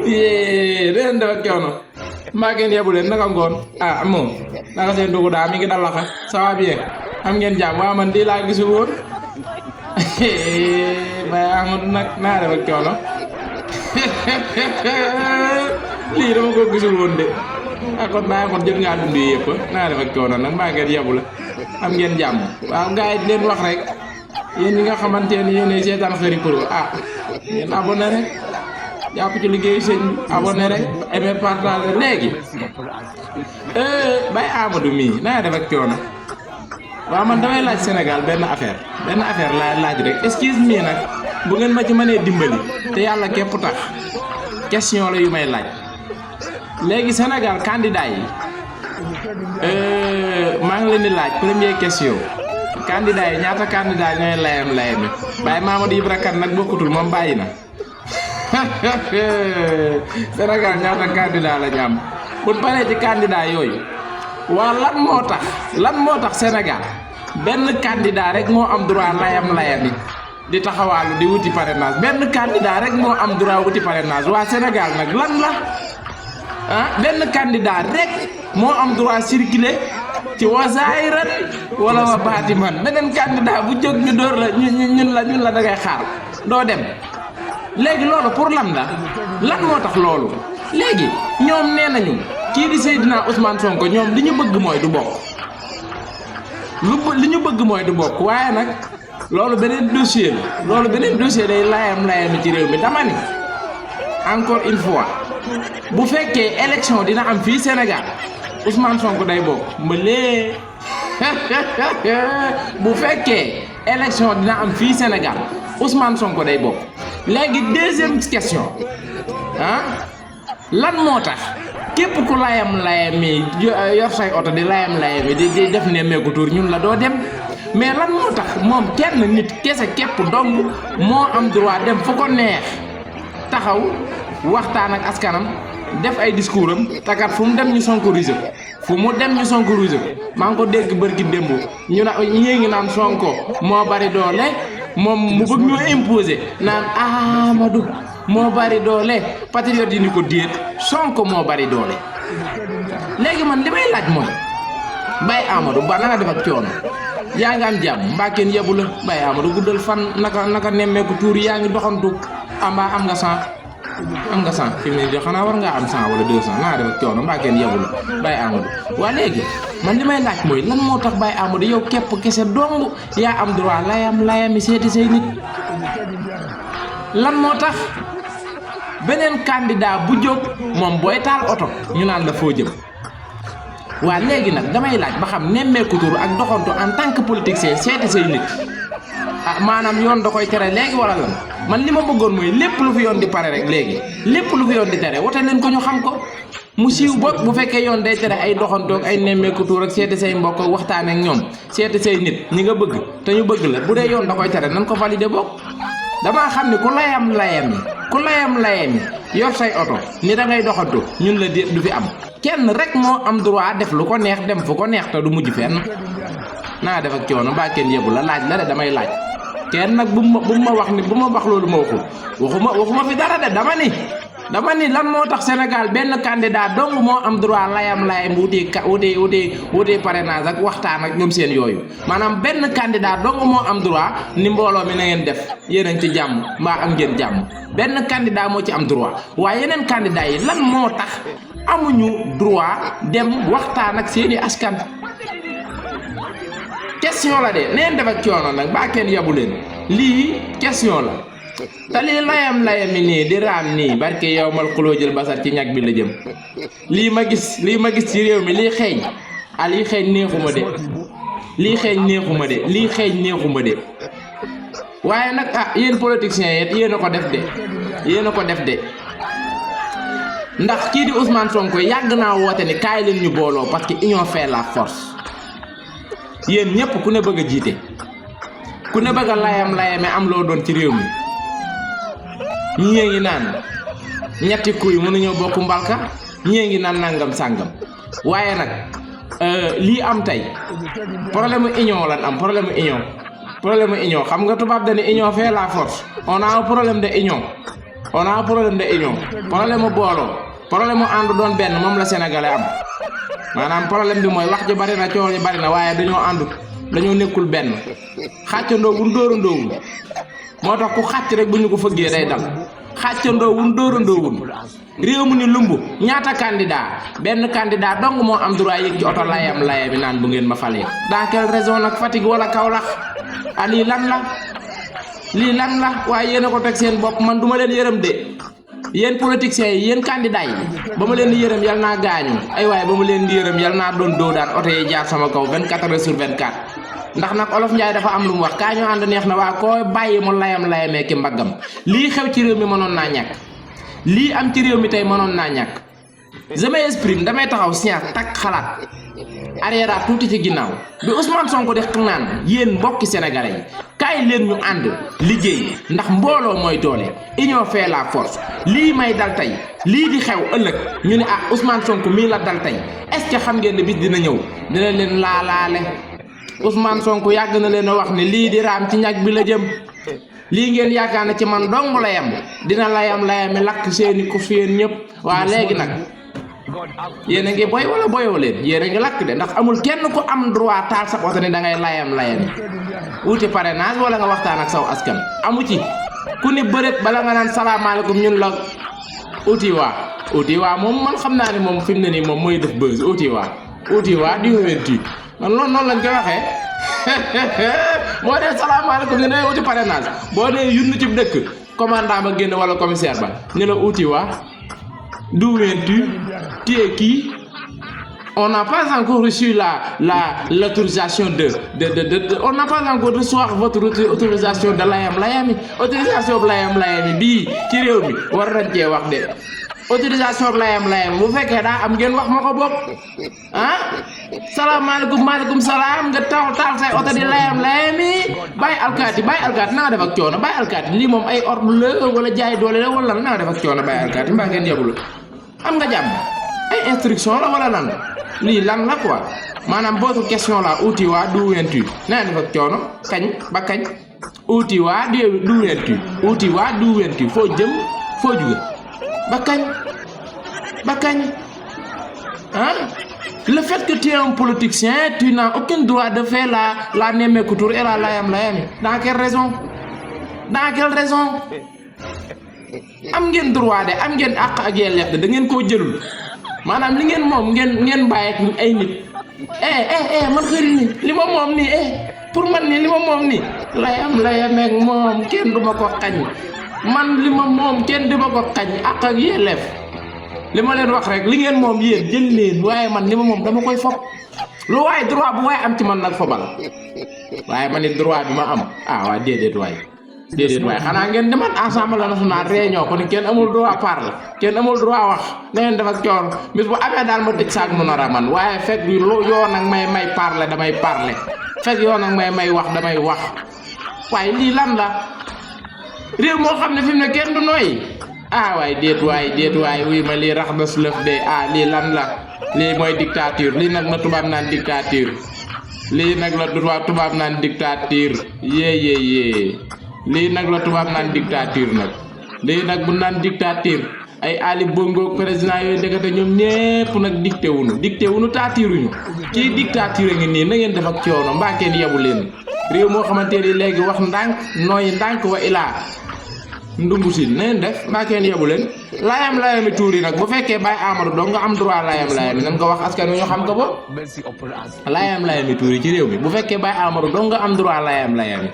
Ye ren dafa coono mbaa ngeen yebu leen naka ngoon ah moom naka seen dugg daa mi ngi dal laxa ça va bien am ngeen jàmm waa man di laa gisul woon Baye Amadou nag naa dafa coono lii dama ko gisul woon de ah kon Baye Amadou jot ngaa dund yëpp naa dafa coono nag mbaa ngeen yebu la am ngeen jàmm waaw gars yi di leen wax rek yéen ñi nga xamante ne yéenay seetaan Kheury Pro ah ngeen abonné rek jàpp ci liggéeyu sëñ bi abonné rek aimer partager léegi Baye Amadou mii naa def ak coono waaw man damay laaj Sénégal benn affaire laa laaj rek excuse me nag bu ngeen ma ci mënee dimbali te yàlla képp tax question la yu may laaj léegi Sénégal candidat yi maa ngi leen di laaj première question candidat yi ñaata candidat ñooy layami Baye Mamadou Ibra Kane nag bokkutul moom bàyyi na Sénégal ñaata candidat la ñu am bu paree ci candidat yooyu waa lan moo tax Sénégal benn candidat rek moo am droit layami di taxawaalu di wuti parrainage benn candidat rek moo am droit wuti parrainage waa Sénégal nag lan la ah benn candidat rek moo am droit circuler ci wasaayiran wala wa baatiman beneen candidat bu jóg ñu door la ñun la dangay xaar doo dem léegi loolu pour lan moo tax loolu léegi ñoom nee nañu kii di Seydina Ousmane Sonko ñoom li ñu bëgg mooy du bokk li ñu bëgg mooy du bokk waaye nag loolu beneen dossier day layami ci réew mi dama ni encore une fois bu fekkee élection dina am fii Sénégal Ousmane Sonko day bokk mbalee bu fekkee élection dina am fii Sénégal Ousmane Sonko day bokk léegi deuxième question ah lan moo tax képp ku layami yor say oto di layami di def ne meeku tuur ñun la doo dem mais lan moo tax moom kenn nit kese képp dong moo am droit dem fu ko neex taxaw waxtaan ak askanam def ay discours am takat fu mu dem ñu sonkorisé ko maa ngi ko dégg bërki démb ñu ngi naan Sonko moo bari doole moom mu bëgg ñoo imposer naan Amadou moo bari doole patriote yi ni ko déet Sonko moo bari doole léegi man li may laaj mooy Baye Amadou ba na nga def ak coono yaa ngi am jàmm mbaa kenn yebu la Baye Amadou guddal fan naka nemmeeku tuur yaa ngi doxantu amba am nga 100 fi mu ne xanaa war ngaa am 100 wala 200 naa def ak coono mbaa kenn yebu la Baye Amadou waa léegi man li may laaj mooy lan moo tax Baye Amadou yow képp kese dong yaa am droit layami seeti say nit lan moo tax beneen candidat bu jóg moom booy taal oto ñu naan la foo jëm waa léegi nag damay laaj ba xam nemmeeku tur ak doxantu en tant que politicien seeti say nit ah maanaam yoon da koy tere léegi wala lan man li ma bëggoon mooy lépp lu fi yoon di pare rek léegi lépp lu fi yoon di tere wote leen ko ñu xam ko mu siiw bokk bu fekkee yoon day tere ay doxantoog ay nemmeeku tur ak seeti say mbokk ak waxtaan ak ñoom seeti say nit ñi nga bëgg te ñu bëgg la bu dee yoon da koy tere nan ko valider bokk damaa xam ne ku layam yor say oto ni da ngay doxantu ñun la déet du fi am kenn rek moo am droit def lu ko neex dem fu ko neex te du mujj fenn naa def ak coono mbaa kenn yebu la laaj la de damay laaj kenn nag bu ma wax loolu ma waxuma fi dara de dama ni lan moo tax Sénégal benn candidat dong moo am droit layam wuti parrainage ak waxtaan ak ñoom seen yooyu maanaam benn candidat dong moo am droit ni mbooloo mi na ngeen def yéen a ngi ci jàmm mbaa am ngeen jàmm benn candidat moo ci am droit waaye yeneen candidat yi lan moo tax amuñu droit dem waxtaan ak seeni askan question la de neen def ak coono nag baa kenn yabu leen lii question la te lii layami nii di raam nii barke yow mal xuloo jël basar ci ñag bi la jëm lii ma gis ci réew mi lii xeeñ neexuma de waaye nag yéen politiciens yi yéen a ko def de ndax kii di Ousmane Sonko yàgg naa woote ni kaay leen ñu booloo parce que union fait la force yéen ñëpp ku ne bëgg a jiite ku ne bëgg a layame am loo doon ci réew mi ñii ngi naan ñetti kuy mënuñoo bokk mbalka ñii ngi naan nangam sàngam waaye nag lii am tey problème union lan am problème union problème union xam nga tubaab dañu union fait la force on a un problème de union problème booloo problème ànd doon benn moom la sénégalais am maanaam problème bi mooy wax ji bari na coow ji bari na waaye dañoo àndut dañoo nekkul benn xàccandoo wuñ dóorandoowul moo tax ku xàcc rek bu ñu ko fëggee day dal xàccandoo wuñ dóorandoowul réew mu ni lumbu ñaata candidat benn candidat dong moo am droit yëg ci oto layam bi naan bu ngeen ma falee dans quelle raison nag Fatick wala Kaolack lii lan la waaye yéen a ko teg seen bopp man duma leen yërëm de yéen politiciens yi yéen candidats yi ba ma leen di yërëm yal naa gaañu ay waaye ba ma leen di yërëm yal naa doon doo daan oto yi jaar sama kaw 24 heures sur 24 ndax nag olof Njaay dafa am lu mu wax kaa ñoo ànd neex na waa koo bàyyi mu layamee ki mbaggam lii xew ci réew mi mënoon naa ñàkk lii am ci réew mi tey mënoon naa ñàkk je m'exprime damay taxaw science tak xalaat arrière tuuti ci ginnaaw bi Ousmane Sonko di naan yéen mbokki sénégalais yi kaay leen ñu ànd liggéey ndax mbooloo mooy doole union fait la force lii may dal tey lii di xew ëllëg ñu ne Ousmane Sonko mii la dal tey est-ce que xam ngeen ne bis dina ñëw dina leen laalaale Ousmane Sonko yàgg na leen a wax ne lii di raam ci ñag bi la jëm lii ngeen yaakaar na ci man dong la yem dina layami lakk seeni ko fi yéen ñëpp waa léegi nag yéen a ngi boy wala boyoo leen yéen a ngi lakk de ndax amul kenn ku am droit taal sa oto ne da ngay layami wuti parrainage wala nga waxtaan ak saw askan amu ci ku ni bëreet bala nga naan salaamaaleykum ñun la uti waa moom man xam naa ne moom fi mu ne nii moom mooy def buzz uti waa di wénti man noonu lañ koy waxee boo dee salaamaaleykum ñu ne uti parrainage boo dee yunn ci dëkk commandant ba génn wala commissaire ba ñu la uti waa d'où viens-tu? Tu es qui? On n'a pas encore reçu l'autorisation on n'a pas encore reçu votre autorisation de layami autorisation de layami bii ci réew mi war nañ cee wax de autorisation de layami bu fekkee daa am ngeen wax ma ko bopp salaamaaleykum maaleykum salaam nga taal say oto di layami bàyyi alkaati naa def ak coono bàyyi alkaati lii moom ay ordre la wala jaay doole la wala naa def ak coono bàyyi alkaati mbaa ngeen yebul am nga jàmm ay instruction la wala lan lii lan la quoi maanaam votre question là uti waa d'où viens-tu naa def ak coono kañ ba kañ uti waa d'où viens-tu foo jëm foo jóge ba kañ le fait que tu es un politicien tu n'as aucun droit de faire la nemmeeku tur et la layami dans quelle raison am ngeen droit de am ngeen àq ak yelleef de da ngeen koo jëlul maanaam li ngeen moom ngeen bàyyi ak ay nit man xëri ni li ma moom nii pour man nii li ma moom nii layameeg moom kenn du ma ko xañ man li ma moom kenn du ma ko xañ àq ak yelleef li ma leen wax rek li ngeen moom yéen jël leen waaye man li ma moom dama koy fob lu waaye droit bu waaye am ci man nag fobal waaye man it droit bi ma am waa déedéet waay xanaa ngeen demal Assemblée nationale réunion ko ni kenn amul droit parler kenn amul droit wax na ngeen def ak coon bis bu amee daal ma tëj saag mu nar a man waaye fekk yoon ak may parler damay parler fekk yoon ak may wax damay wax waaye lii lan la réew moo xam ne fi mu ne kenn du noyyi waaye déet waay wuy ma lii rax na su lëf de lii lan la lii mooy dictature lii nag la tubaab naan dictature lii nag la tubaab naan dictature yee lii nag la tubaab naan dictature nag lii nag bu naan dictature ay Ali Bongo président yooyu ndekete ñoom ñépp nag dicté wuñu taatiruñu kii dictature ngi nii na ngeen def ak coono mbaa kenn yebu leen réew moo xamante ni léegi wax ndànk nooyi ndànk wa ilaa ndungu si na ngeen def mbaa kenn yebu leen layami tuuri nag bu fekkee Baye Amadou dong nga am droit layami nan ko wax askan wi ñu xam ko ba layami tuuri ci réew mi bu fekkee Baye Amadou dong nga am droit layami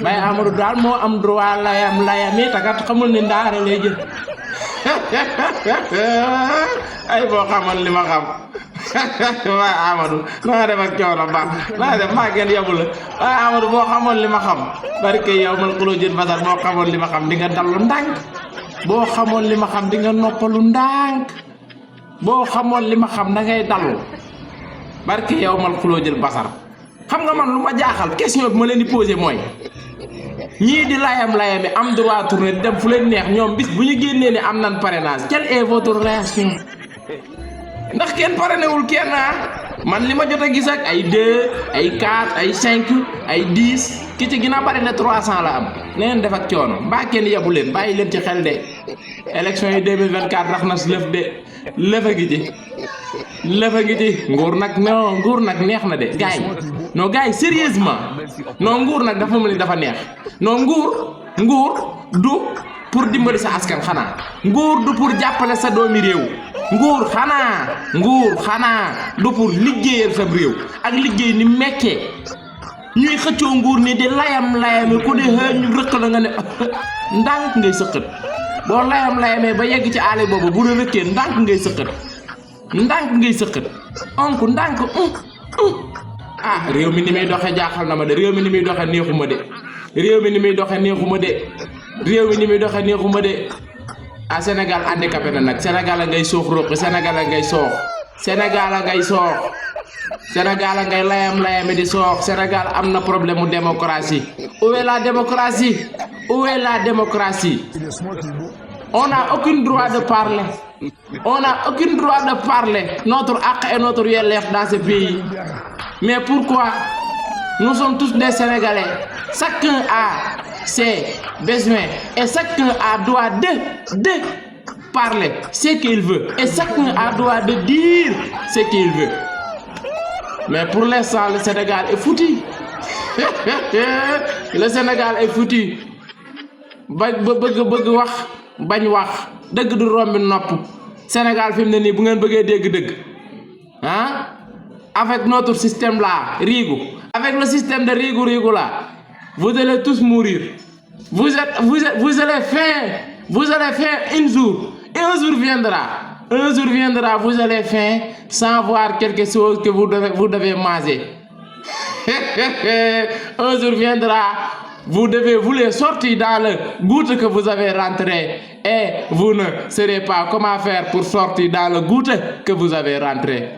Baye Amadou daal moo am droit layami takat xamul ni ndaare lay jël ay boo xamoon li ma xam Baye Amadou naa def ak coono baax naa def maa ngeen yebu la Baye Amadou boo xamoon li ma xam barke yow mal xuloo jën basar boo xamoon li ma xam di nga dallu ndànk boo xamoon li ma xam di nga noppalu ndànk boo xamoon li ma xam da ngay dallu barke yow mal xuloo jël basar xam nga man lu ma jaaxal question bi ma leen di posé mooy ñii di layami am droit tourner di dem fu leen neex ñoom bis bu ñu génnee ne am nan parrainage quelle est votre réaction ndax kenn parrainé wul kenn man li ma jot a gis ak ay 2 ay 4 ay 5 ay 10 ki ci gën a bari ne 300 la am na ngeen def ak coono mbaa kenn yabu leen bàyyi leen ci xel de élection yi 2024 rax na si lëf de lëfa gi ci nguur nag non nguur nag neex na de gars yi non gars yi sérieusement non nguur nag dafa mel ni dafa neex non nguur du pour dimbali sa askan xanaa nguur du pour jàppale sa doomi réew nguur xanaa du pour liggéeyal sa réew ak liggéey ni mekkee ñuy xëccoo nguur ni di layam ku ne ñu rëq la nga ne ndànk ngay sëqët boo layamee ba yegg ci aale boobu bu la rëkkee ndànk ngay sëqët onk ndànk ah réew mi ni muy doxe jaaxal na ma de réew mi ni muy doxe neexuma de ah Sénégal handicapé na nag Sénégal a ngay soox roq Sénégal a ngay layam di soox Sénégal am na problème mu démocratie où est la démocratie on n'a aucun droit de parler notre haq et notre yelleef dans ce pays mais pourquoi nous sommes tous des Sénégalais chacun a ses besoins et chacun a droit de parler ce qu'il veut et chacun a droit de dire ce qu'il veut mais pour l'instant le Sénégal est foutu bëgg wax bañ wax dëgg du rombi nopp Sénégal fi mu ne nii bu ngeen bëggee dégg dëgg avec notre système là avec le système de Rigu là vous allez tous mourir vous allez faire un jour vous allez faim sans voir quelque chose que vous devez manger un jour viendra vous devez vouloir sortir dans le goutte que vous avez rentré et vous ne saurez pas comment faire pour sortir dans le goutte que vous avez rentré.